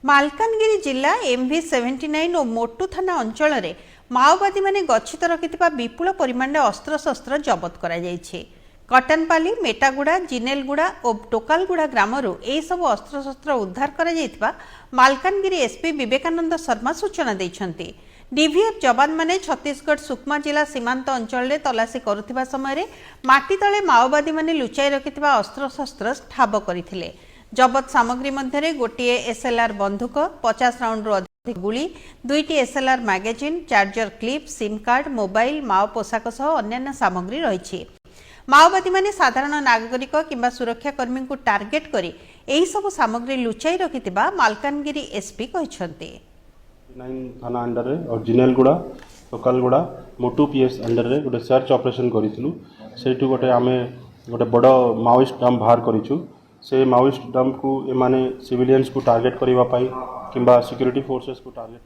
ମାଲକାନଗିରି ଜିଲ୍ଲା ଏମ୍ଭି 79 ଓ ମୋଟୁ ଥାନା ଅଞ୍ଚଳରେ ମାଓବାଦୀମାନେ ଗଚ୍ଛିତ ରଖିଥିବା ବିପୁଳ ପରିମାଣରେ ଅସ୍ତ୍ରଶସ୍ତ୍ର ଜବତ କରାଯାଇଛି। କଟନପାଲି, ମେଟାଗୁଡ଼ା, ଜିନେଲଗୁଡ଼ା ଓ ଟୋକାଲଗୁଡ଼ା ଗ୍ରାମରୁ ଏହିସବୁ ଅସ୍ତ୍ରଶସ୍ତ୍ର ଉଦ୍ଧାର କରାଯାଇଥିବା ମାଲକାନଗିରି ଏସ୍ପି ବିବେକାନନ୍ଦ ଶର୍ମା ସୂଚନା ଦେଇଛନ୍ତି। ଡିଭିଏଫ୍ ଯବାନମାନେ ଛତିଶଗଡ଼ ସୁକମା ଜିଲ୍ଲା ସୀମାନ୍ତ ଅଞ୍ଚଳରେ ତଲାସି କରୁଥିବା ସମୟରେ ମାଟି ତଳେ ମାଓବାଦୀମାନେ ଲୁଚାଇ ରଖିଥିବା ଅସ୍ତ୍ରଶସ୍ତ୍ର ଠାବ କରିଥିଲେ। ଜବତ ସାମଗ୍ରୀ ମଧ୍ୟରେ ଗୋଟିଏ ଏସ୍ଏଲ୍ଆର୍ ବନ୍ଧୁକ, 50 ରାଉଣ୍ଡରୁ ଅଧିକ ଗୁଳି, ଦୁଇଟି SLR magazine, charger clip, SIM card, mobile, Mao ପୋଷାକ ସହ ଅନ୍ୟାନ୍ୟ ସାମଗ୍ରୀ ରହିଛି। ମାଓବାଦୀମାନେ ସାଧାରଣ ନାଗରିକ କିମ୍ବା ସୁରକ୍ଷାକର୍ମୀଙ୍କୁ ଟାର୍ଗେଟ କରି ଏହିସବୁ ସାମଗ୍ରୀ ଲୁଚାଇ ରଖିଥିବା ମାଲକାନଗିରି ଏସ୍ପି କହିଛନ୍ତି। 9 ଥାନା ଅଣ୍ଡରରେ ଆଉ ଜିନେଲଗୁଡ଼ା, ଟୋକାଲଗୁଡ଼ା, ମୋଟୁ ପିଏସ୍ ଅଣ୍ଡରରେ ଗୋଟେ ସର୍ଚ୍ଚ ଅପରେସନ୍ କରିଥିଲୁ। ସେଇଠୁ ଗୋଟେ ଆମେ ଗୋଟେ ବଡ଼ ମାଓଇଷ୍ଟ ଡମ୍ପ ବାହାର କରିଛୁ। ସେ ମାଓଇଷ୍ଟ ଡମ୍ପକୁ ଏମାନେ ସିଭିଲିଆନ୍ସକୁ ଟାର୍ଗେଟ୍ କରିବା ପାଇଁ କିମ୍ବା ସିକ୍ୟୁରିଟି ଫୋର୍ସେସକୁ ଟାର୍ଗେଟ୍